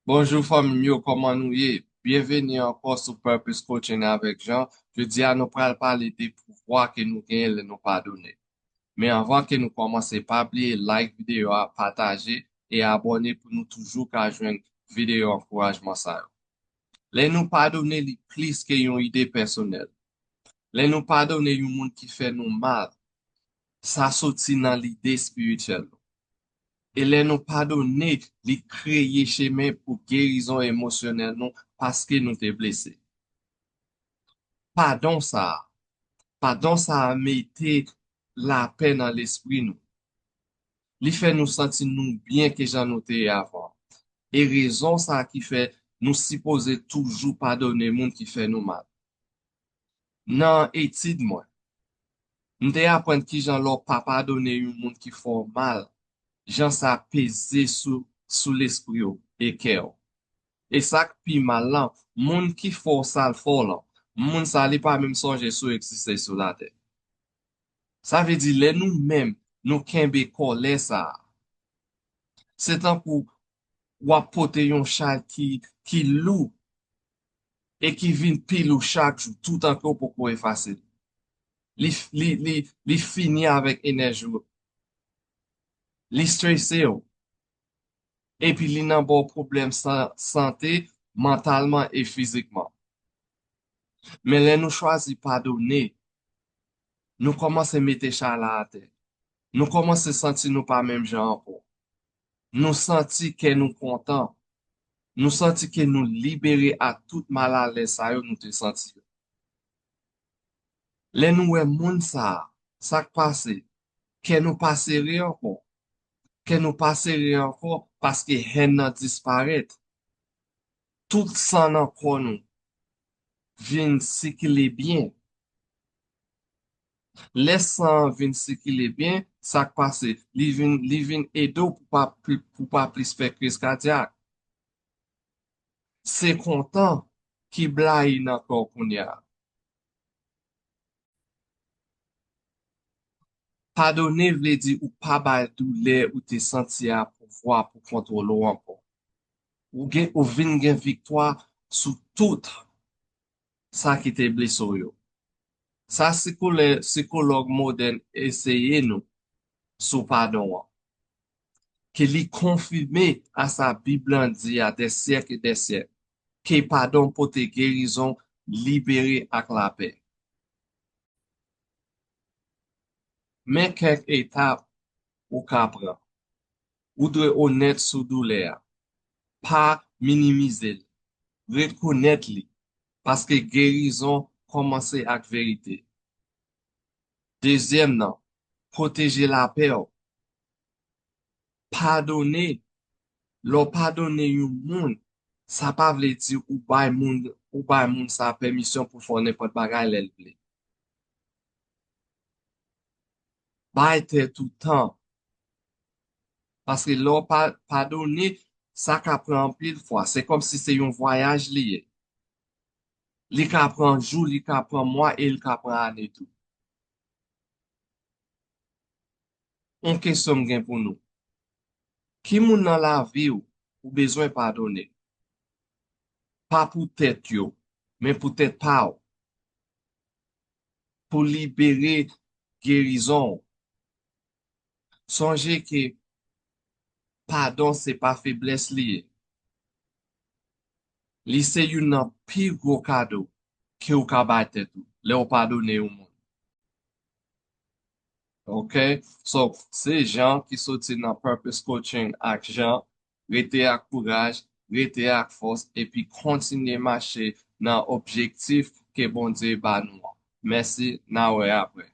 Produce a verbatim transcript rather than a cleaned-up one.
Bonjou fanmi m yo, kòman nou ye? Byenveni ankò sou Purpose Coaching avèk Jean. Jodi a nou pral pale de pouvwa ke nou genyen lè nou padone. Men anvan ke nou kòmanse, pa bliye like videyo a, pataje e abòne pou nou toujou ka jwenn videyo ankourajman sa yo. Lè nou padone, li plis ke yon ide pèsonèl. Lè nou padone yon moun ki fè nou mal, sa soti nan lide espirityèl nou. E lè nou padone, li kreye chemen pou gerizon emosyonèl nou paske nou te blese. Padon sa a, padon sa a mete lapè nan lespri nou. Li fè nou santi nou byen ke jan nou te ye avan. E rezon sa a ki fè nou sipoze toujou padone moun ki fè nou mal. Nan etid mwen, m te aprann kijan lè w pa padone yon moun ki fè w mal, jan sa peze sou, sou lespri w e kè w. E sa k pi mal lan, moun ki fè w sa l fè w lan, moun sa li pa menm sonje si w egziste sou latè. Sa vle di lè nou menm nou kenbe kòlè sa a, se tankou w ap pote yon chay ki, ki lou e ki vin pi lou chak jou, toutan ke w poko efase l. Li, li, li, li fini avèk enèji w. Li strese w. Epi li nan ba w pwoblèm san-, sante, mantalman e fizikman. Men lè nou chwazi padone, nou kòmanse mete chay la atè. Nou kòmanse santi nou pa menm jan ankò. Nou santi kè nou kontan. Nou santi ke nou libere ak tout malalèz sa yo nou te santi yo. Lè nou wè moun sa a, sa k pase? Kè nou pa sere ankò. Kè nou pa sere ankò paske hèn nan disparèt. Tout san nan kò nou vin sikile byen. Lè san an vin sikile byen, sa k pase? Li vin, li vin ede w pou pa pli, pou pa plis fè kriz kadyak. Se kontan ki blayi nan kò w kounye a. Padone vle di ou pa bay doulè ou te santi a pouvwa pou kontwole w ankò. Ou gen, ou vin gen viktwa sou tout sa ki te blese w yo. Sa sikolè-, sikològ modèn eseye nou sou padon an. Ke li konfime a sa Bib lan di a dè syèk e dè syèk, ke padon pote gerizon, libere ak lapè. Men kèk etap ou ka pran. Ou dwe onèt sou doulè a. Pa minimize l. Rekonèt li, paske gerizon kòmanse ak verite. Dezyèm nan, pwoteje lapè w. Padone. Lè w padone yon moun, sa pa vle di ou bay moun, ou bay moun sa pèmisyon pou fè w nenpòt bagay lè l vle. Bay tèt ou tan. Paske lè w pa, padone, sa ka pran anpil fwa. Se kòmsi se yon vwayaj li ye. Li ka pran jou, li ka pran mwa e li ka pran ane tou. Yon kesyon m gen pou nou. Ki moun nan lavi w ou bezwen padone? Pa pou tèt yo, men pou tèt pa w. Pou libere gerizon w. Sonje ke padon se pa feblès li ye. Li se youn nan pi gwo kado ke w ka bay tèt ou lè w padone yon moun. Ok? So, se Jean ki soti nan Purpose Coaching ak Jean. Rete ak kouraj, rete ak fòs, epi kontinye mache nan objektif ke Bondye ba nou an. Mèsi, n a wè apre.